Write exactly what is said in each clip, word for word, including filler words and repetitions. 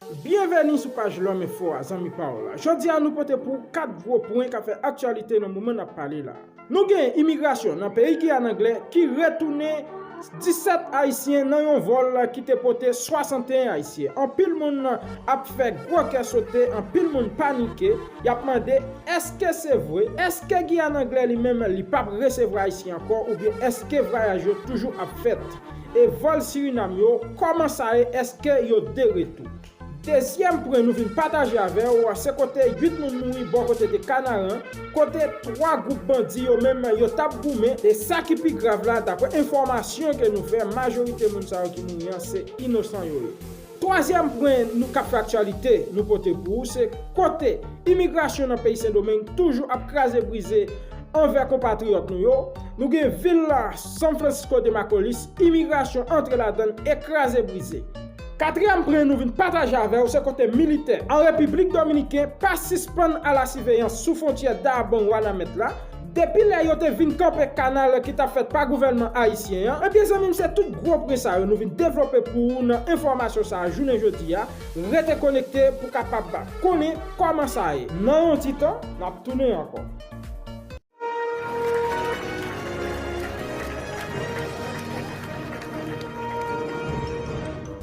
Byenveni sou paj Lòm Enfo a, zanmi pa w la. Jodi a, nou pote pou w kat gwo pwen k ap fè aktyalite nan moman n ap pale la. Nou gen imigrasyon nan peyi Giyàn Anglè ki retounen disèt Ayisyen nan yon vòl ki te pote swasanteyen Ayisyen. Anpil moun ap fè gwo kè sote, anpil moun panike, y ap mande èske se vre, èske Giyàn Anglè li menm li p ap resevwa Ayisyen ankò, oubyen èske vwayaj yo toujou ap fèt? E vòl Sirinam yo, kòman sa ye, èske yo de retou? Dezyèm pwen nou vin pataje avè w, se kote uit moun mouri bò kote de Kanaran, kote twa gwoup bandi yo menm yo t ap goumen. E sa ki pi grav la, daprè enfòmasyon ke nou fè, majorite moun sa yo ki mouri an, se inosan yo ye. Twazyèm pwen nou k ap fè aktyalite nou pote pou ou, se kote imigrasyon nan peyi Sendomeng toujou ap kraze brize anvè konpatriyòt nou yo. Nou gen vil la, San Francisco de Macorís, imigrasyon antre ladan l e kraze brize. Katriyèm pwen nou vin pataje avè w, se kote militè an Repiblik Dominiken pa sispann alasiveyans sou fwontyè Dahbon Wanament la, depi lè yo te vin kanpe kanal ki t ap fèt pa gouvènman ayisyen an. Ebyen, zanmi m, se tout gwo pwen sa yo nou vin devlope pou ou nan enfòmasyon sa a jounen jodi a. Rete konekte pou w kapab konnen kòman sa ye. Nan yon ti tan, n ap tounen ankò.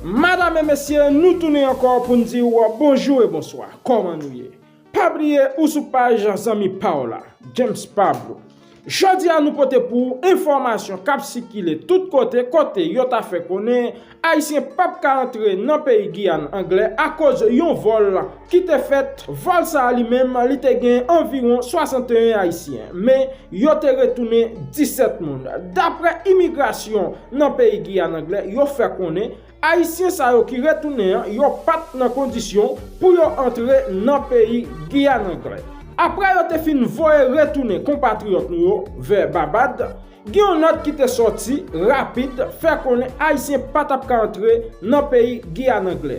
Madanm e mesye, nou tounen ankò pou n di w bonjou e bonswa. Kòman nou ye? Pa bliye ou sou paj zanmi pa w la, James Pablo. Jodi a nou pote pou ou enfòmasyon k ap sikile tout kote, kote yo ta fè konnen Ayisyen p ap ka antre nan peyi Giyàn Anglè akoz yon vòl ki te fèt. Vòl sa a li menm, li te gen anviwon swasanteyen Ayisyen, men yo te retounen disèt moun. Daprè imigrasyon nan peyi Giyàn Anglè, yo fè konnen Ayisyen sa yo ki retounen an, yo pa t nan kondisyon pou yo antre nan peyi Giyàn Anglè. Apre yo te fin voye retounen konpatriyòt nou yo vè Babad, gen yon nòt ki te sòti rapid fè konnen Ayisyen pa t ap ka antre nan peyi Giyàn Anglè.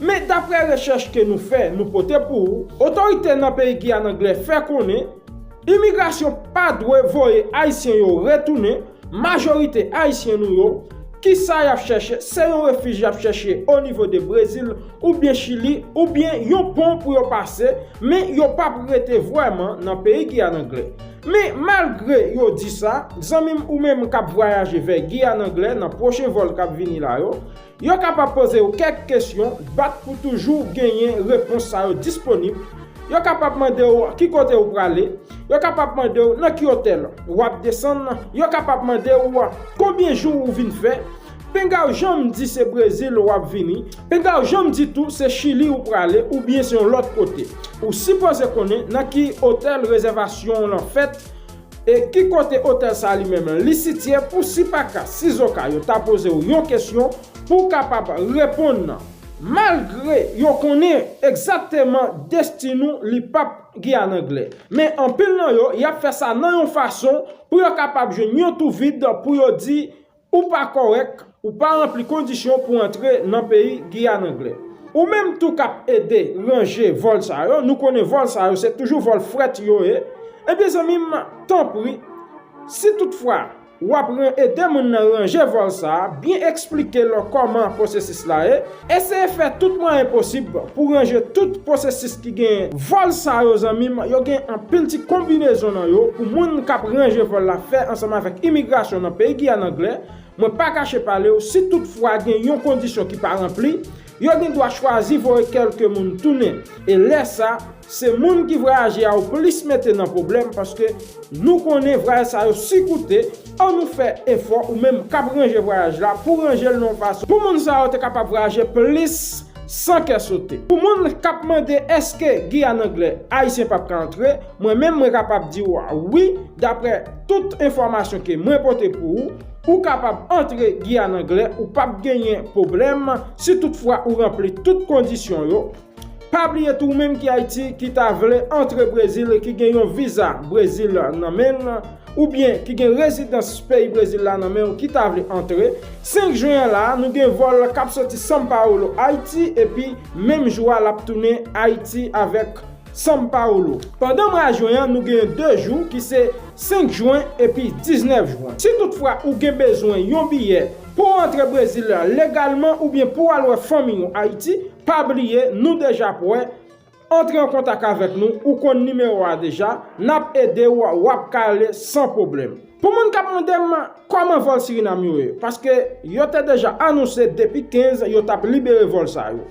Men daprè rechèch ke nou fè, nou pote pou ou, otorite nan peyi Giyàn Anglè fè konnen imigrasyon pa dwe voye Ayisyen yo retounen. Majorite Ayisyen nou yo, kisa y ap chèche? Se yon refij y ap chèche o nivo de Brezil oubyen Chili, oubyen yon pon pou yo pase, men yo p ap rete vrèman nan peyi Giyàn Anglè. Men malgre yo di sa, zanmi m ou menm k ap vwayaje vè Giyàn Anglè nan pwochen vòl k ap vini la yo, yo kapab poze w kèk kesyon, bat pou toujou genyen repons sa yo disponib. Yo kapab mande w ki kote ou prale, yo kapab mande w nan ki otèl w ap desann, yo kapab mande w konbyen jou ou vin fè. Pinga w janm di se Brezil w ap vini, pinga w janm di tou se Chili ou prale oubyen se yon lòt kote. Ou sipoze konnen nan ki otèl rezèvasyon w lan fèt, e ki kote otèl sa li menm li sitye, pou si pa ka, sizoka yo ta poze w yon kesyon, pou w kapab reponn. Malgre yo konnen egzakteman destin ou, li p ap Giyàn Anglè, men anpil nan yo, y ap fè sa nan yon fason pou yo kapab jwenn yon twou vid pou yo di ou pa kòrèk, ou pa ranpli kondisyon pou antre nan peyi Giyàn Anglè. Ou menm tou k ap ede ranje vòl sa yo, nou konnen vòl sa yo se toujou vòl frèt yo ye. Ebyen, zanmi m, tanpri, si toutfwa w ap ran-, ede moun nan ranje vòl sa a, byen eksplike l kòman pwosesis la ye. Eseye fè tout mwayen posib pou ranje tout pwosesis ki genyen. Vòl sa yo, zanmi m, yo gen anpil ti konbinezon nan yo pou moun k ap ranje vòl la fè ansanm avèk imigrasyon nan peyi Giyàn Anglè. Mwen pa kache pale w, si toutfwa gen yon kondisyon ki pa ranpli, yo gen dwa chwazi voye kèlke moun tounen. E lè sa, se moun ki vwayaje a yo plis mete nan pwoblèm, paske nou konnen vwayaj sa yo si koute. Annou fè efò, ou menm k ap ranje vwayaj la, pou ranje l nan yon fason pou moun sa yo te kapab vwayaje plis san kè sote. Pou moun k ap mande èske Giyàn Anglè, Ayisyen p ap ka antre, mwen menm mwen kapab di w wi, daprè tout enfòmasyon ke mwen pote pou ou, ou kapab antre Giyàn Anglè, ou p ap genyen pwoblèm si toutfwa ou ranpli tout kondisyon yo. Pa bliye tou, ou menm ki Ayiti, ki ta vle antre Brezil, ki gen yon viza Brezil nan men l, oubyen ki gen rezidans peyi Brezil la nan men w, ki ta vle antre, senk jen an la, nou gen vòl k ap soti São Paulo, Ayiti, epi menm jou a, l ap tounen Ayiti avèk São Paulo. Pandan mwa jen an, nou gen de jou, ki se senk jen epi diznèf jen. Si toutfwa ou gen bezwen yon biyè pou w antre Brezil legalman oubyen pou w al wè fanmi w Ayiti, Pa bliye, nou deja prè. Antre an kontak avèk nou, ou konn nimewo a deja, n ap ede w, w ap ka ale san pwoblèm. Pou moun k ap mande m kòman vòl Sirinam yo ye, paske yo te deja anonse depi kenz yo t ap libere vòl sa yo.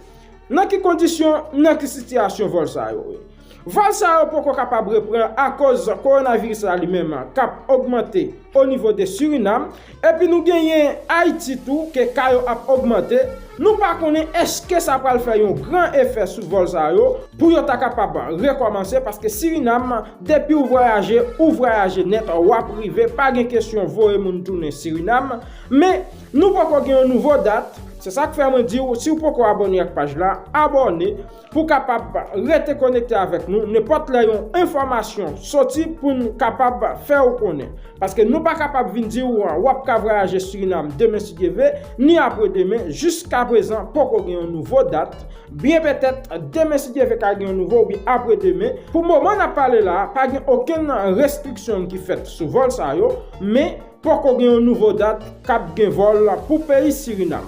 Nan ki kondisyon, nan ki sitiyasyon vòl sa yo ye? Vòl sa yo poko kapab reprann akoz kowonaviris la li menm k ap ogmante o nivo de Sirinam, epi nou genyen Ayiti tou ke ka yo ap ogmante. Nou pa konnen èske sa pral fè yon gran efè sou vòl sa yo pou yo ta kapab rekòmanse, paske Sirinam, depi w vwayaje, ou vwayaje nèt, w ap rive, pa gen kesyon voye moun tounen Sirinam. Men, nou poko gen yon nouvo dat. Se sa k fè mwen di w, si w poko abòne ak paj la, abòne pou w kapab rete konekte avèk nou. Nenpòt lè yon enfòmasyon soti pou n kapab fè w konnen. Paske nou pa kapab vin di w, w ap ka vwayaje Sirinam demen si Dye vle, ni apre demen. Jiska prezan, poko gen yon nouvo dat. Byen petèt, demen si Dye vle ka gen yon nouvo oubyen apre demen. Pou moman n ap pale la, pa gen okenn restriksyon ki fèt sou vòl sa yo, men poko gen yon nouvo dat k ap gen vòl pou peyi Sirinam.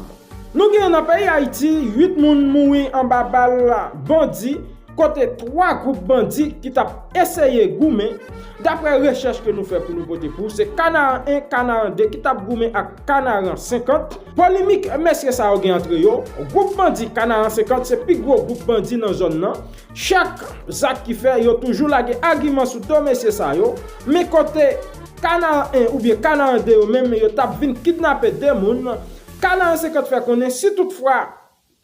Nou gen nan peyi Ayiti, uit moun mouri anba bal bandi, kote twa gwoup bandi ki t ap eseye goumen. Daprè rechèch ke nou fè pou nou pote pou w, se Kanaran en, Kanaran de ki t ap goumen ak Kanaran senkant. Polemik mesye sa yo gen antre yo, gwoup bandi Kanaran senkant se pi gwo gwoup bandi nan zòn nan. Chak zak ki fè, yo toujou lage agiman sou do mesye sa yo. Men kote Kanaran en oubyen Kanaran de yo menm, yo t ap vin kidnape de moun. Kanaran senkant fè konnen si toutfwa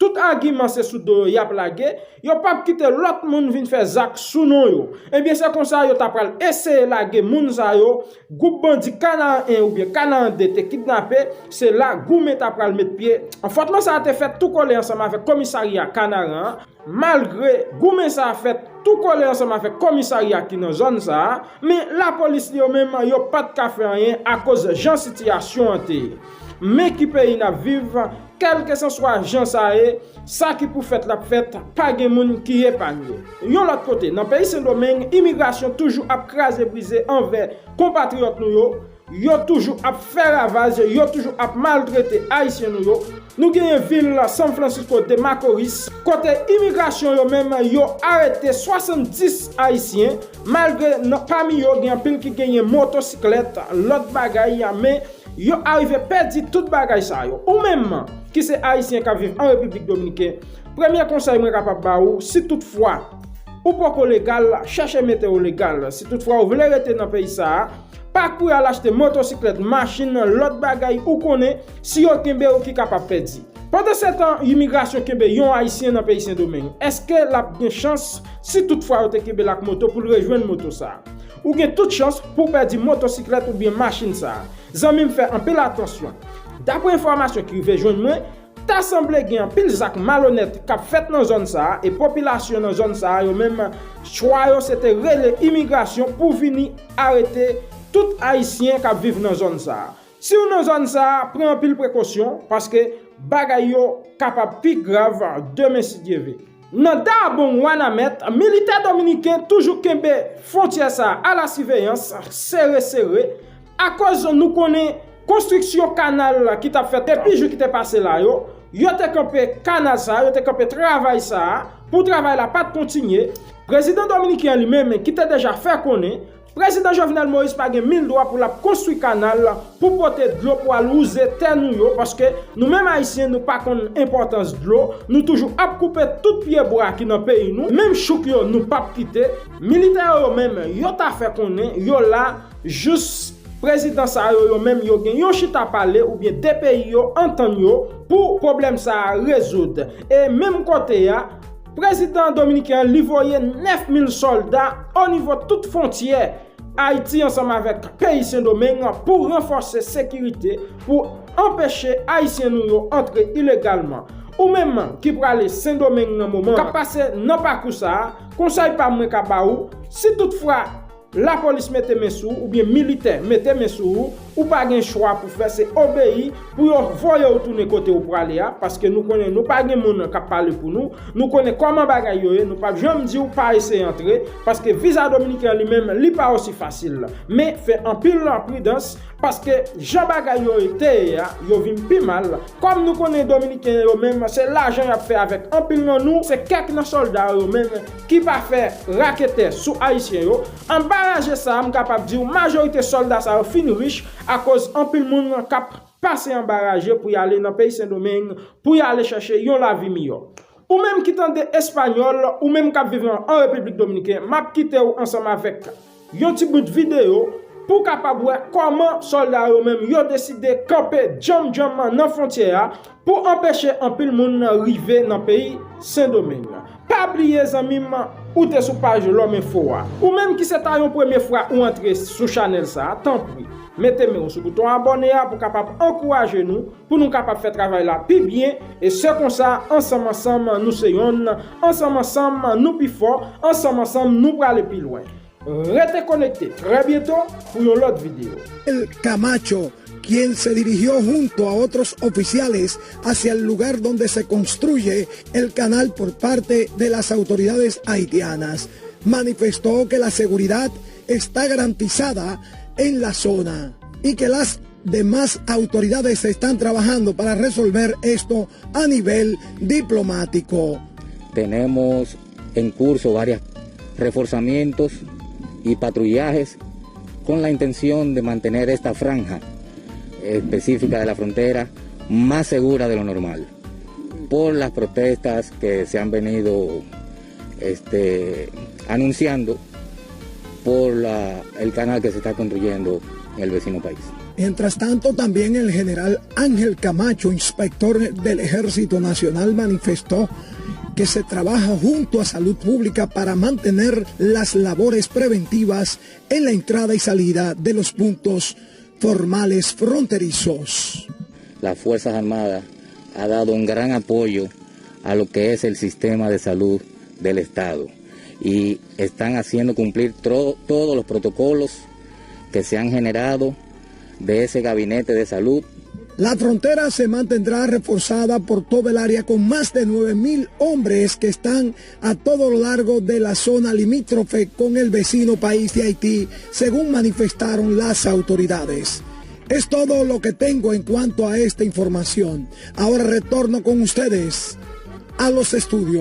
tout agiman se sou do yo y ap lage, yo p ap kite lòt moun vin fè zak sou non yo. Ebyen, se konsa yo ta pral eseye lage moun sa yo, gwoup bandi Kanaran en oubyen Kanaran de te kidnape, se la goumen ta pral met pye. Afwontman sa a te fèt tou kole ansanm avèk komisarya Kanaran an. Malgre goumen sa a fèt tou kole ansanm avèk komisarya ki nan zòn sa a, men lapolis li yo menm, yo pa t ka fè anyen akoz jan sitiyasyon an te ye. Men ki peyi n ap viv, kèlkeswa jan sa ye, sa ki pou fèt l ap fèt, pa gen moun ki epanye. Yon lòt kote, nan peyi Sendomeng, imigrasyon toujou ap kraze brize anvè konpatriyòt nou yo, yo toujou ap fè ravaj, yo toujou ap maltrete Ayisyen nou yo. Nou genyen vil San Francisco de Macorís, kote imigrasyon yo menm, yo arete swasanndis Ayisyen, malgre nan, pami yo, gen anpil ki genyen motosiklèt, lòt bagay, men yo arive pèdi tout bagay sa yo. Ou menm, ki se Ayisyen k ap viv an Repiblik Dominiken, premye konsèy mwen kapab ba ou, si toutfwa ou poko legal, chèche mete w legal. Si toutfwa ou vle rete nan peyi sa a, pa kouri al achte motosiklèt, machin, lòt bagay ou konnen, si yo kenbe w ki kapab pèdi. Pandansetan, imigrasyon kenbe yon Ayisyen nan peyi Sendomeng, èske l ap gen chans, si toutfwa yo te kenbe l ak moto, pou l rejwenn moto sa a? Ou gen tout chans pou w pèdi motosiklèt oubyen machin sa a. Zanmi m, fè anpil atansyon. Daprè enfòmasyon ki rive jwenn mwen, ta sanble gen anpil zak malonèt k ap fèt nan zòn sa a, e popilasyon nan zòn sa a, yo menm, chwa yo se te rele imigrasyon pou vini arete tout Ayisyen k ap viv nan zòn sa a. Si w nan zòn sa a, pran anpil prekosyon, paske bagay yo kapab pi grav demen si Dye vle. Nan Darbon Wanament, militè dominiken toujou kenbe fwontyè sa a alasiveyans, sere sere, akoz nou konnen konstriksyon kanal ki t ap fèt depi jou ki te pase la yo, yo te kanpe kanal sa a, yo te kanpe travay sa a, pou travay la pa t kontinye. Prezidan dominiken an li menm, ki te deja fè konnen, Prezidan Jovenel Moïse pa gen mil dwa pou l ap konstwi kanal pou pote dlo pou al wouze tè nou yo, paske nou menm Ayisyen, nou pa konn enpòtans dlo, nou toujou ap koupe tout pye bwa ki nan peyi nou, menm chouk yo, nou p ap kite. Militè yo menm, yo ta fè konnen yo la jis prezidan sa yo, yo menm, yo gen yon chita pale oubyen de peyi yo antann yo pou pwoblèm sa a rezoud. E menm kote a, prezidan dominiken an, li voye nèf mil sòlda o nivo tout fwontyè Ayiti ansanm avèk peyi Sendomeng pou ranfòse sekirite, pou anpeche Ayisyen nou yo antre ilegalman. Ou menm ki prale Sendomeng nan moman, k ap pase nan pakou sa a, konsèy pa m mwen ka ba ou, si toutfwa lapolis mete men sou ou oubyen militè mete men sou ou, Ou pa gen chwa pou fè, se obeyi pou yo voye w tounen kote w prale a, paske nou konnen nou pa gen moun k ap pale pou nou. Nou konnen kòman bagay yo ye, nou p ap janm di w pa eseye antre, paske viza dominiken an li menm, li pa osi fasil. Men fè anpil pridans, paske jan bagay yo te ye a, yo vin pi mal. Kòm nou konnen dominiken yo menm, se lajan y ap fè avèk anpil nan nou, se kèk nan sòlda yo menm ki pa fè raketè sou ayisyen yo. An baraje sa a, m kapab di w, majorite sòlda sa yo fin rich akoz anpil moun k ap pase an baraje pou y ale nan peyi Sendomeng, pou y ale chèche yon lavi miyò. Ou menm ki tande espanyòl, ou menm k ap viv an, an Repiblik Dominikèn, m ap kite w ansanm avèk yon ti bout videyo pou w kapab wè kòman sòlda yo menm yo deside kanpe djanm djanm nan fwontyè a pou anpeche anpil moun rive nan peyi Sendomeng. Pa bliye zanmi m, ou te sou paj Lòm Enfo a. Ou menm ki se ta yon premye fwa ou antre sou chanèl sa a, tanpri, mete men w sou bouton abòne a pou w kapab ankouraje nou, pou nou kapab fè travay la pi byen, e se konsa, ansanm ansanm, nou se yonn, ansanm ansanm, nou pi fò, ansanm ansanm, nou prale pi lwen. Rete konekte, trè byento pou yon lòt videyo. El Camacho, quien se dirigió junto a otros oficiales hacia el lugar donde se construye el canal por parte de las autoridades haitianas, manifestó que la seguridad está garantizada en la zona y que las demás autoridades están trabajando para resolver esto a nivel diplomático. Tenemos en curso varios reforzamientos y patrullajes con la intención de mantener esta franja específica de la frontera más segura de lo normal por las protestas que se han venido este, anunciando por la, el canal que se está construyendo en el vecino país. Mientras tanto, también el general Ángel Camacho, inspector del Ejército Nacional, manifestó que se trabaja junto a Salud Pública para mantener las labores preventivas en la entrada y salida de los puntos formales fronterizos. Las Fuerzas Armadas ha dado un gran apoyo a lo que es el sistema de salud del Estado y están haciendo cumplir todos los protocolos que se han generado de ese gabinete de salud. La frontera se mantendrá reforzada por todo el área con más de nueve mil hombres que están a todo lo largo de la zona limítrofe con el vecino país de Haití, según manifestaron las autoridades. Es todo lo que tengo en cuanto a esta información. Ahora retorno con ustedes a los estudios.